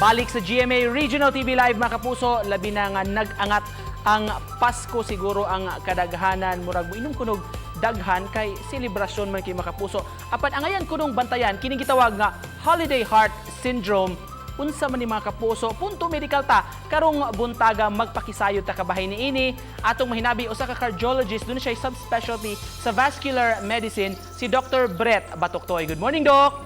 Balik sa GMA Regional TV Live, mga kapuso, labi na nga nag-angat ang Pasko, siguro ang kadaghanan murag moinom kunog daghan kay selebrasyon man kay, mga kapuso. Apan angayan kunong bantayan kining gitawag nga holiday heart syndrome. Unsa man ni, mga kapuso? Punto medical ta karong buntaga, magpakisayod ta kabahin niini. Atong mahinabi usa ka cardiologist, duna siya subspecialty sa vascular medicine, si Dr. Brett Batoktoy. Good morning, Doc.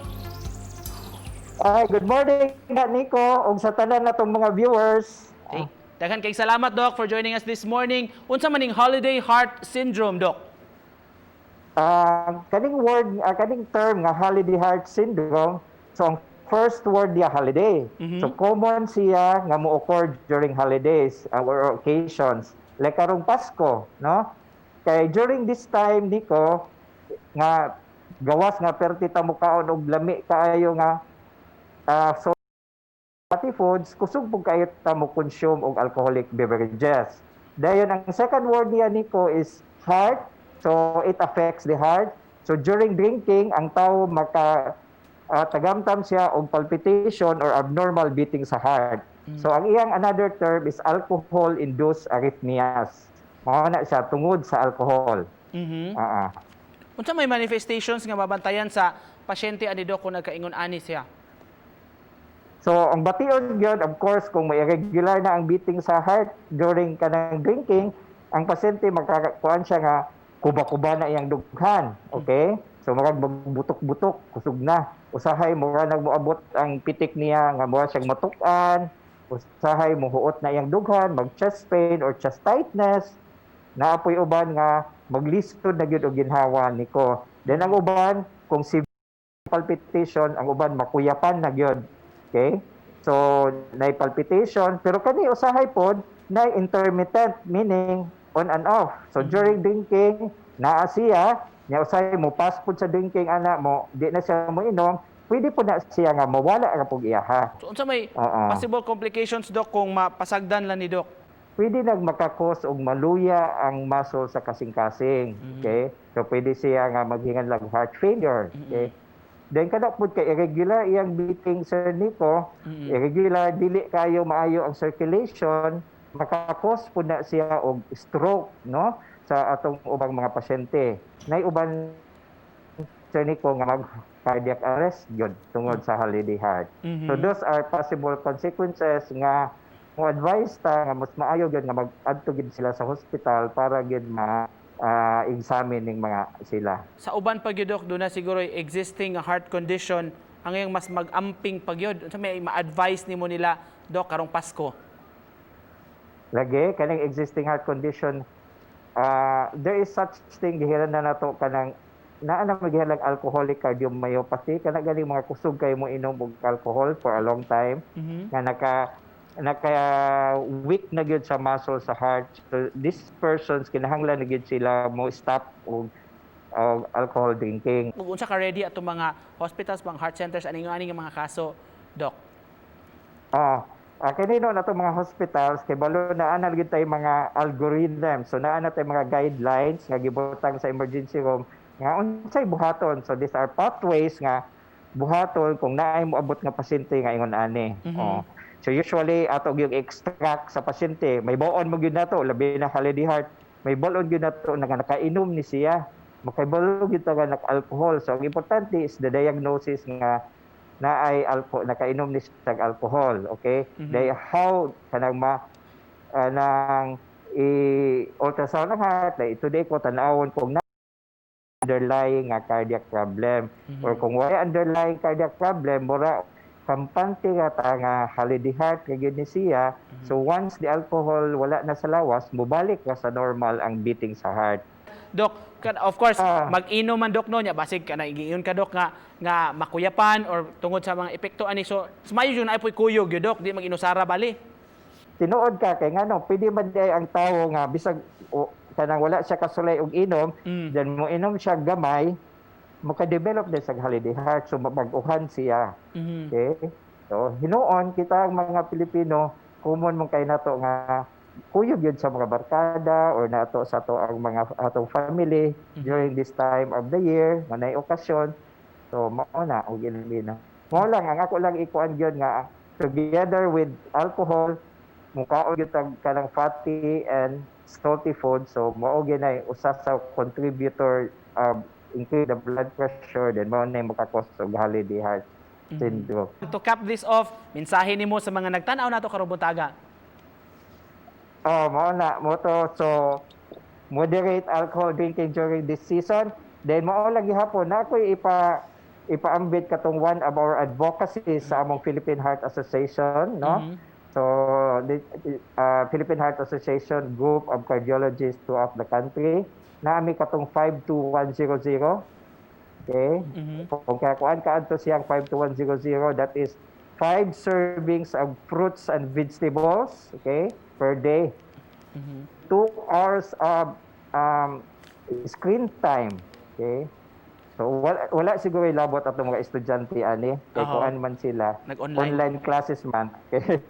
Ay, good morning, Nico, ug sa tanan natong mga viewers. Okay. Daghan kay salamat, Doc, for joining us this morning. Unsa man ning holiday heart syndrome, Doc? Kaning word, kaning term nga holiday heart syndrome, so ang first word niya, holiday. So common siya nga mo-occur during holidays or occasions. Like karong Pasko, no? Kay during this time, Nico, nga gawas nga perti ta mukaon og lami kaayo nga so fatty foods, kusog pud kayo ta mo consume og alcoholic beverages. Dayon ang second word niya, Nico, is heart. So it affects the heart. So during drinking, ang tao maka tagamtam siya og palpitation or abnormal beating sa heart. So ang iyang another term is alcohol-induced arrhythmias. Mao na siya tungod sa alcohol. Unsa may manifestations nga mabantayan sa pasyente ani, Doc, kung nagkaingon ani siya? So, ang bation gyud, of course, kung may irregular na ang beating sa heart during kanang drinking, ang pasyente magkakakuan siya nga kuba-kuba na iyang dughan. Okay? So, murag butok-butok, kusog na. Usahay, mura nagmoabot ang pitik niya nga mura siyang matukan. Usahay, muhuot na iyang dughan, mag chest pain or chest tightness. Naa poy uban nga maglisod na gyud og ginhawa, Nico. Then ang uban, kung si palpitation, ang uban makuyapan na gyud. Okay? So, nay palpitation, pero kani usahay pod na intermittent, meaning on and off. So during drinking, naa siya, nya usahay mo pass pod sa drinking ana mo, di na siya mo inom, pwede po na siya nga mawala ra pug iyaha. So unsa may possible complications, Doc, kung mapasagdan lang ni, Doc? Pwede nag maka-cause og maluya ang muscle sa kasing-kasing. Okay? So pwede siya nga maghinganlag heart failure. Okay? Then kada pud kay irregular iyang beating, Sir Nico, irregular, dili kayo maayo ang circulation, maka-cause pud na siya og stroke, no, sa atong ubang mga pasyente. Nay uban, Sir Nico, nga mag cardiac arrest gyud tungod sa holiday heart. So those are possible consequences nga mo advise ta nga mas maayo gyud nga mag-adto gyud sila sa hospital para gyud ma examine ning mga sila. Sa uban pa gyud, Doc, duna siguro existing heart condition ang iyang mas mag-amping pa gyud. Unsa may ma-advise nimo nila, Doc, karong Pasko? Lagi kaning existing heart condition, there is such thing, gihilan na nato kanang naa na magihalang alcoholic cardiomyopathy, kana ganing mga kusog kay mo inom og alcohol for a long time nga naka weak na gyud sa muscle sa heart. So these persons, kinahanglan na gyud sila mo stop og alcohol drinking. Ug unsa ka ready atong mga hospitals, mga heart centers ani nga ani nga mga kaso, Doc? Kini no nato mga hospitals kay balo na ana gyud tay mga algorithm. So naa na tay mga guidelines nga gibutang sa emergency room nga unsay buhaton. So these are pathways nga buhaton kung naay moabot nga pasyente nga ingon ani. Oh. So usually ato gyud extract sa pasyente, mahibaw-an mo gyud nato, labi na holiday heart, mahibaw-on gyud nato nga nakainom ni siya. Makahibalo gyud ta nga naka-alcohol. So ang importante is the diagnosis nga na ay alcohol, nakainom ni siya og alcohol, okay? Dahil how kanang ma nang i ultrasound ng heart, like today ko tan-awon kung na underlying nga cardiac problem or kung wala underlying cardiac problem, mura kampante nga ta nga holiday heart kay gyud ni siya. So once the alcohol wala na sa lawas, mobalik ra sa normal ang beating sa heart. Doc, of course, mag-inom man, Doc, no, nya basig kana giingon ka, Doc, nga nga makuyapan or tungod sa mga epekto ani, so mayo jud na poy kuyog gyud, Doc, di mag-inusara bali. Tinuod ka, kay ngano, pwede man diay ang tawo nga bisag o, kanang wala siya kasulay og inom, then mo inom siya gamay, maka-develop din sa holiday heart, so mabag-uhan siya. Okay, so hinuon kita ang mga Pilipino, common man kay nato nga kuyog yun sa mga barkada or nato sa ato ang mga atong family during this time of the year nga naay okasyon. So mao na og ilina mao lang ang ako lang ikuan gyud nga Together with alcohol, mukaon gyud tag kanang fatty and salty food, so mao gyud na usa sa contributor increase the blood pressure, then mao na maka-cause og holiday heart syndrome. To cap this off, mensahe nimo sa mga nagtan-aw nato karong buntaga. Oh, mao na mo to. So moderate alcohol drinking during this season. Then mao lagi hapon na ako'y ipaambit katong one of our advocacy sa among Philippine Heart Association, no? So the Philippine Heart Association group of cardiologists throughout the country, naami katong 52100. Okay? Kung kakuan ka adto siyang 52100, that is five servings of fruits and vegetables, okay, per day. 2 hours of screen time, okay? So wala siguro labot atong mga estudyante ani kay kuan man sila, Nag-online. Online classes man. Okay?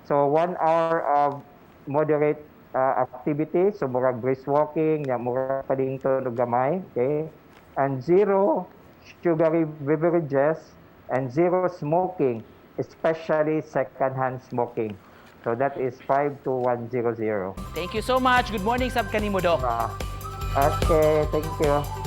So 1 hour of moderate activity, so murag brisk walking, nya murag padington og gamay, okay? And zero sugary beverages and zero smoking, especially second-hand smoking. So that is 52100. Thank you so much. Good morning sab kanimo, Doc. Okay, thank you.